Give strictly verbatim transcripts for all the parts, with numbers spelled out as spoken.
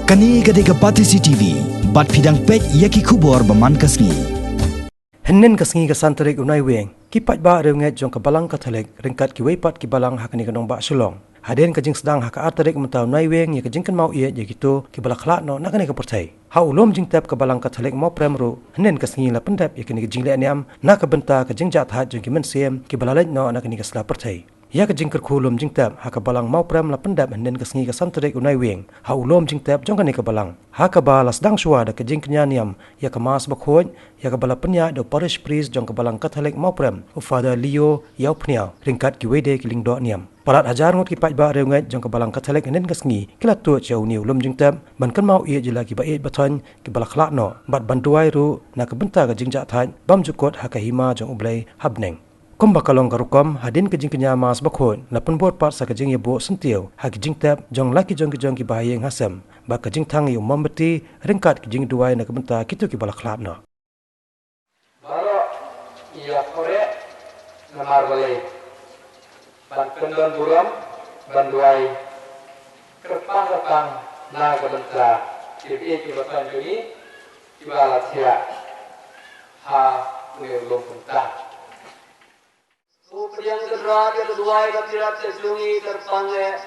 Kane ka dei ka Batesi T V, bad phi dang peit ïa ki khubor ba man ka sngi. Hynnin ka sngi ka san tarik u Naiwieng, ki paidbah riewngeit jong ka Balang Katholik ryngkat kiwei pat ki balang ha kane ka nongbah Shillong, hadien ka jingsdang ha ka ar tarik mynta u Naiwieng ïa ka jingkynmaw ïeit ïa kito kiba la khlad noh na kane ka pyrthei. Ha u lum jingtep ka Balang Katholik Mawprem ruh, hynnin ka sngi la pyndep ïa kane ka jingleh niam na ka bynta ka jingjahthait jong ki mynsiem kiba la leit noh na kane ka sla pyrthei. Ïa ka jingkyrkhu lum jingtep ha ka Balang Mawprem la pyndep hynnin ka sngi ka san tarik u Naiwieng ha u lum jingtep jong kane ka balang, ha kaba la sdang shuwa da ka jingkñia niam ïa ka Mass Bakhuid, ïa kaba la pynïaid da u Parish Priest jong ka Balang Katholik Mawprem, u Father Leo Ïawphniaw, ryngkat kiwei de ki lyngdoh niam. Palat hajar ngut ki paidbah riewngeit jong ka Balang Katholik hynnin ka sngi ki la tuid sha une u lum jingtep ban kynmaw ïeit ïa la kiba ïeit ba thoiñ kiba la khlad noh, bad ban duwai ruh na ka bynta ka jingjahthait bymjukut ha ka hima jong U Blei ha bneng. Kumba ka long ka rukom, hadien ka jingkñia Mass Bakhuid la pynbud pat sa ka jingïabuh syntiew ha ki jingtep jong la ki jong ki jong kiba ha ïing ha sem, bad ka jingthang ïa u mombati ryngkat ki jingduwai na ka bynta kito kiba la khlad noh. Baroh ïa khublei namar balei ban pyndon burom, ban duwai kyrpang kyrpang na ka bynta kiba ïeit kiba thoiñ jong ngi kiba la thiah ha une u lum kumta. Ko pdiang Kynrad ïa ka duwai ka pyrshah ka jong ngi, kyrpang eh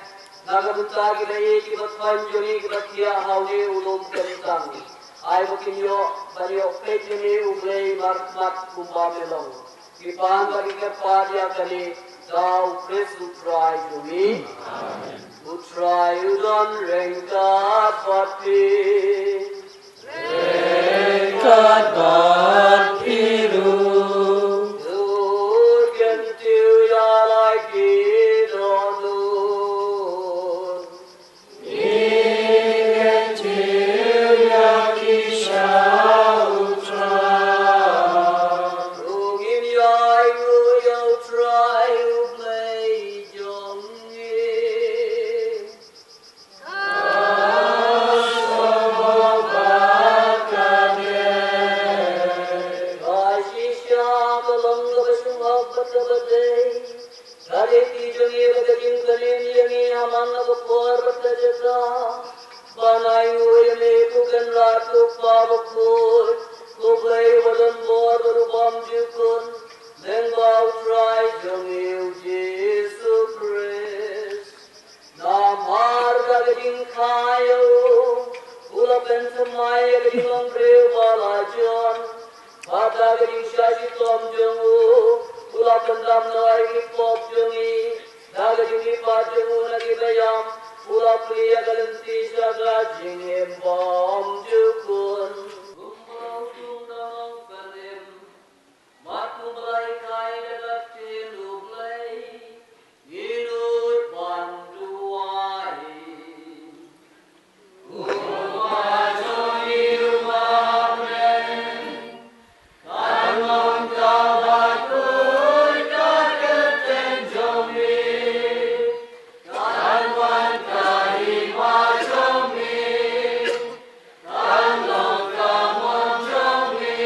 na ka bynta kiba ïeit kiba thoiñ jong ngi kiba thiah ha une u lum kyntang. Ai ba kin ïoh ban ïoh peit ïa me U Blei markhmat kumba me long. Ki pan bad ki kyrpad ïa kane da U Khrist U Trai jong ngi. U Trai u don ryngkat bad phi. Ryngkat bad phi ruh. To kyntiew ïa la ki dohnud. Ngi kyntiew ïa ki sha U Trai. To ngin ïai nguh ïa U Trai U Blei jong ngi. Ka jingshah ka long kaba sngewbha bad kaba dei. Ka dei ka jong ngi bad ka jingkylli ïa ngi ha man la ka por bad ka jaka. Ban ai nguh ïa me ko Kynrad ko Kpa Bakhuid, ko Blei uba don bor bad u bymjukut, lyngba U Trai jong ngi U Jisu Khrist. Namar da ka jingkha ïa u, u la pynthymmai ïa ka jinglong briew ba la jan. Bad da ka jingshah shitom jong u, u la pyndam noh ïa ki pop jong ngi. Da ka jingmihpat jong u na ki baïap, u la plie ïa ka lynti sha ka jingim bymjukut. Kumba u thung da long pynrim, bad kumba la hikai da ka ktien U Blei, ngin nud ban duwai. U Kpa jong ngi uba ha bneng, kan long ka bakhuid ka kyrteng jong me, kan wan ka hima jong me, kan long ka mon jong me,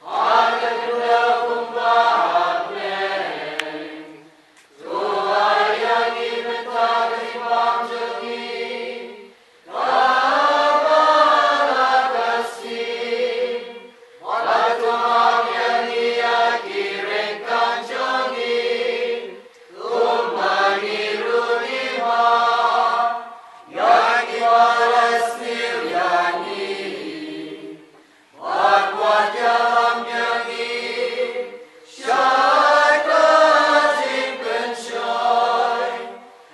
ha ka khyndew kumba ha bneng. To ai ïa ngi mynta ka jingbam jong ngi, kaba ha ka sngi, bad to map ïa ngi ïa ki ryngkang jong ngi, kumba ngi ruh ngi map ïa kiba la sniew ïa ngi. Bad wat ïalam ïa ngi sha ka jingpynshoi,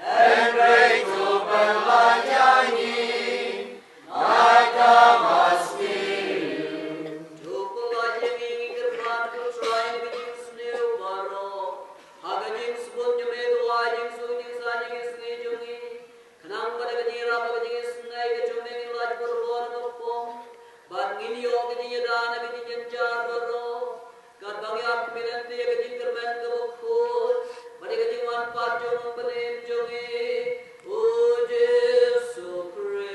hynrei to pynlait ïa ngi na ka basniew. To pynlait ïa ngi, ngi kyrpad ko Trai, ha ka jingsniew baroh, ha ka jingsbun jong me, to ai jingsuk jingsaiñ ïa ki sngi jong ngi. Khnang ba da ka jingïarap bad ka jingisynei ka jong me ngin lait borbor ha ka pop, bad ngin ïoh ka jingïada na ka jingjynjar baroh, katba ngi ap khmih lynti ïa ka jingkyrmen kaba khuid bad ïa ka jingwan pat jong U Mynsiem jong ngi, U Jisu Khrist.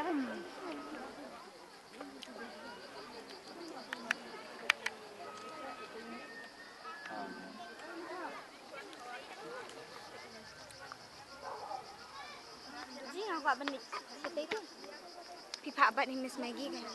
Ji, nga kwah ban leit shatei tu. Phi phah bat ïa Miss Maggie kan?